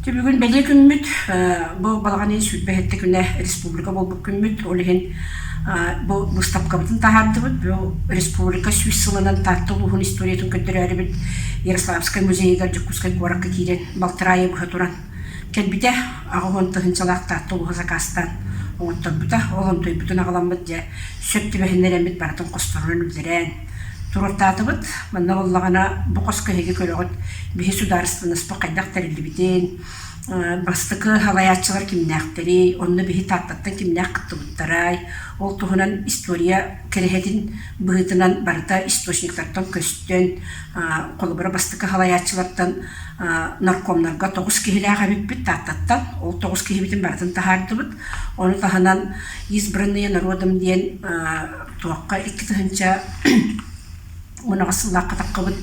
Дьэ бүгүн бэлиэ күммүт, бу балаҕан ыйын 27 күнэ республика буолбут күммүт. Ол иһин бу быыстапкабытын таһаардыбыт. Бу республика 100 сылынан Таатта улууһун историятын көрдөрөөрүбүт Ярославскай музейыгар Дьокуускай куоракка киирэн балтараа ыйы быһа туран кэлбитэ. 80 тыһыынчалаах Таатта улууһа сакаастаан оҥотторбута. Ол онтуйбутун аҕаламмыт дьэ сөп түбэһиннэрэммит барытын хосторунан үллэрэн туруортаатыбыт. Манна буоллаҕына бу хоско эһиги көрөҕүт биһи судаарыстыбаннаспыт хайдах тэриллибитин, бастакы салайааччылар кимнээхтэрий, онно биһи Тааттаттан кимнээх кыттыбыттарай, ол туһунан история кэрэһэтин быһыытынан барыта источниктартан көстөн, холобура бастакы салайааччылартан наркомнарга 9 киһилээх эбиппит Тааттаттан, ол 9 киһибитин барытын таһаардыбыт. Ону таһынан «Избранные народом» диэн туохха 2000 уонаҕас сыллаахха таххыбыт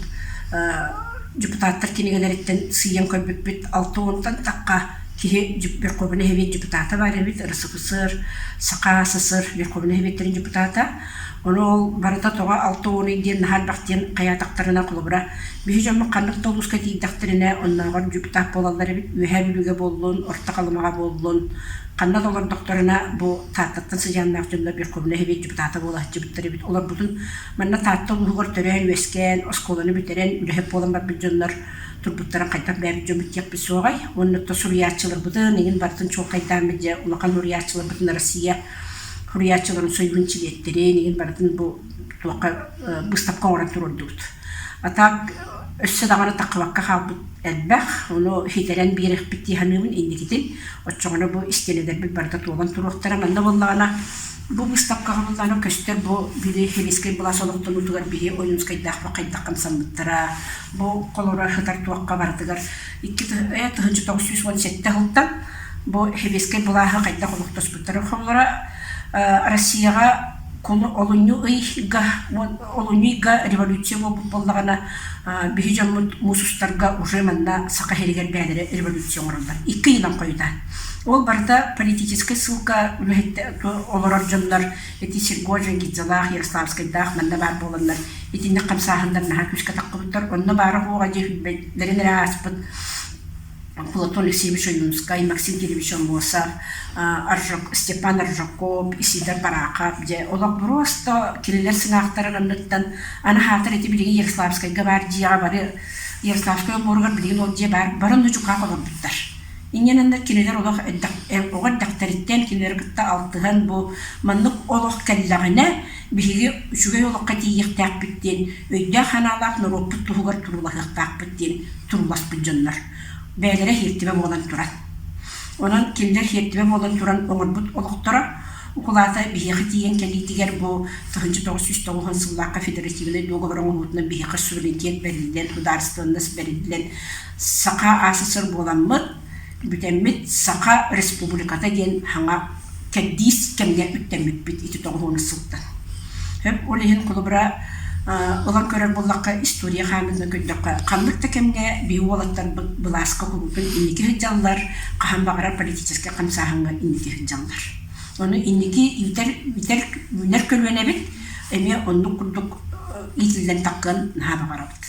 депутаттар кинигэлэриттэн сыыйан көрбүппүт 60-тан тахха киһи Верховный Совет депутата баар эбит, РСФСР, Саха СССР Верховный Советтэрин депутата. Ону ол барыта тоҕо 60 диэн наһаа элбэх диэн хайаатахтарына холобура биһи дьоммут ханнык да улууска тиийдэхтэринэ оннооҕор депутат буолаллар эбит Үөһээ Бүлүүгэ буоллун, Орто Халымаҕа буоллун ханна да олордохторуна бу Тааттаттан сыдьааннаах дьоннор Верховный Совет депутата буола сылдьыбыттар эбит. Олорбутун Манна Таатта улууһугар төрөөн-үөскээн, оскуоланы бүтэрэн, үлэһит буолан барбыт дьоннор турбуттарын хайдах бэйэбит дьоммут диэхпит суоҕай. Уонна оттон суруйааччыларбытын эҥин барытын чуолкайдааммыт дьэ улахан суруйааччыларбытын Россия суруйааччыларын сойууһун чилиэттэрин эҥин барытын бу туохха быыстапка оҥорон туруордубут. А так өссө даҕаны таххыбакка хаалбыт элбэх, ону ситэрэн биэриэхпит дии саныыбын инникитин. Оччоҕуна бу истиэнэлэрбит барыта туолан туруохтара. Манна буоллаҕына Бу быыстапкаҕа буллаҕына көстөр бу били Химическэй былаас олохтонуутугар биһи Ойуунскайдаахпыт хайдах хамсаммыттара, бу холоро сытар туохха барытыгар 2917 сылтан бу Химическэй былааһы хайдах олохтоспуттара холоро Россияҕа олунньу ыйга олунньу ыйга революция буолбут буоллаҕына биһи дьоммут муус устарга уже манна Саха сиригэр бэйэлэрэ революция оҥороллор икки ыйынан хойутаан Ол барыта политическай ссылка үлэһиттэр олорор дьоннор ити Сергожин, Гидзалаах, Ярославскайдаах манна баар буоланнар итинник хамсааһыннар наһаа күүскэ таххыбыттар. Онно баара-суоҕа дьиэ хүлбэйдэрин эрэ ааспыт Платон Алексеевич Ойуунскай, Максим Кирович Аммосов, Степан Аржаков, Исидор Барахов дьэ олох просто кинилэр сыҥаахтарын анныттан аны хаатар ити билигин Ярославскайга баар дьиэҕэ бары Ярославскай олбуоругар билигин ол дьиэ баар бары онно дьукаах олорбуттар. Инньэ кинилэр олох оҕо эрдэхтэриттэн кинилэри кытта алтыһан бу маннык олох кэллэҕинэ биһиги үчүгэй олоххо тиийиэхтээхпит диэн өйдөөх-санаалаах норуоппут туһугар туруулаһыахтаахпыт диэн турууласпыт дьоннор бэйэлэрэ сиэртибэ буолан туран. Онон кинилэр сиэртибэ буолан туран оҥорбут олохторо укулаата биһиэхэ тиийэн кэлиитигэр бу 1990 сыллаахха федеративнай дуогабар оҥоһуутунан биһиэхэ суверенитет бэриллэн, судаарыстыбаннас бэриллэн Саха АССР буоламмыт, бүтэммит Саха Республиката диэн саҥа кэрдиис кэмҥэ үктэммиппит ити 90 сылтан. Сөп, ол иһин холобура ылан көрөр буоллахха, история хаамыытынан көрдөххө, ханнык да кэмҥэ биһи уолаттарбыт былааска куруутун инники сылдьаллар, хаһан баҕарар политическай хамсааһыҥҥа инники сылдьаллар. Ону инники иитэр, иитэр, үүнэр көлүөнэбит эмиэ оннук курдук иитиллэн таххыан наһаа баҕарабыт.